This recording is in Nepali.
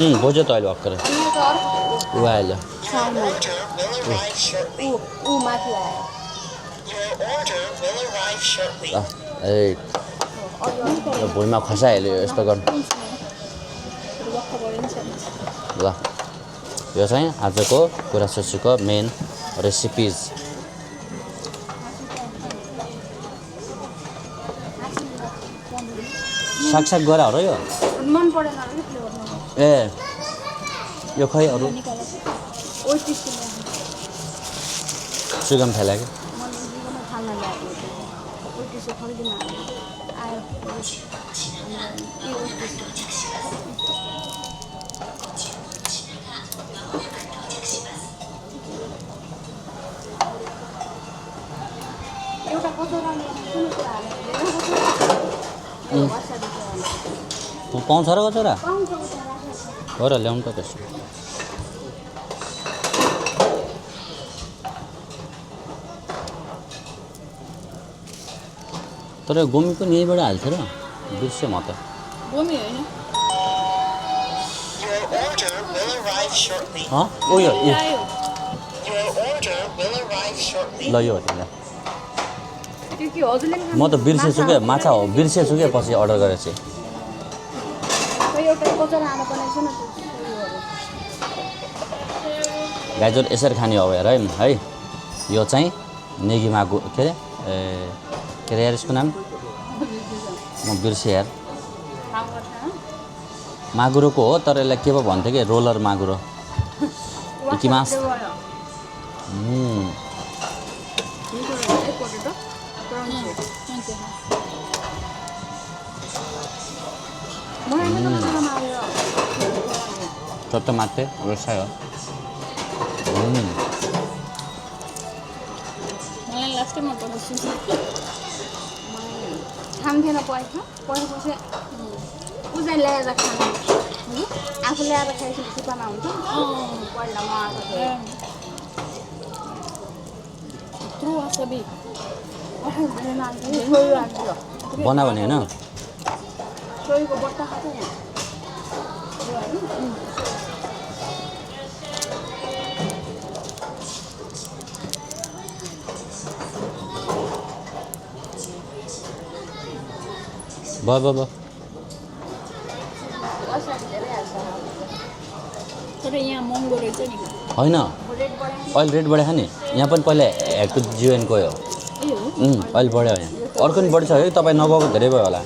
बोझ्यो त अहिले भर्खरै ऊ आयो ए भुइँमा खसाइहाल्यो यस्तो गर्नु ल यो चाहिँ आजको कुरासुसीको मेन रेसिपिज सागसाग गरा हो र यो ए यो खै अरू सुगम थैला के पाउँछ र कचौरा हो र ल्याउनु त त्यसो तर गोमी पनि यहीँबाट हाल्थ्यो र बिर्सेँ म त गोमी होइन उयो ल यो म त बिर्सेछु क्या माछा हो बिर्सेछु क्या पछि अर्डर गरेर चाहिँ गाजर यसरी खाने हो हेर है यो चाहिँ नेगी मागु के अरे यार यसको नाम म बिर्सेँ यार मागुरोको हो तर यसलाई के पो भन्थ्यो कि रोलर मागुरो इकिमासちょっと待ってうるさいよमलाई लास्ट टाइम बनाउँछु खान्थेन पढेपछि उजाइ ल्याएर खानु आफू ल्याएर खाएपछि सुपामा हुन्छ पहिला म आएको थिएँ थ्रो वासाबी बना भने होइन छोरीको बट्टा खान्छ नि भयो तर यहाँ महँगो रहेछ नि होइन अहिले रेट बढाएको नि यहाँ पनि पहिला हेडको जिएनको हो अहिले बढ्यो यहाँ अर्को पनि बढी छ है तपाईँ नगएको धेरै भयो होला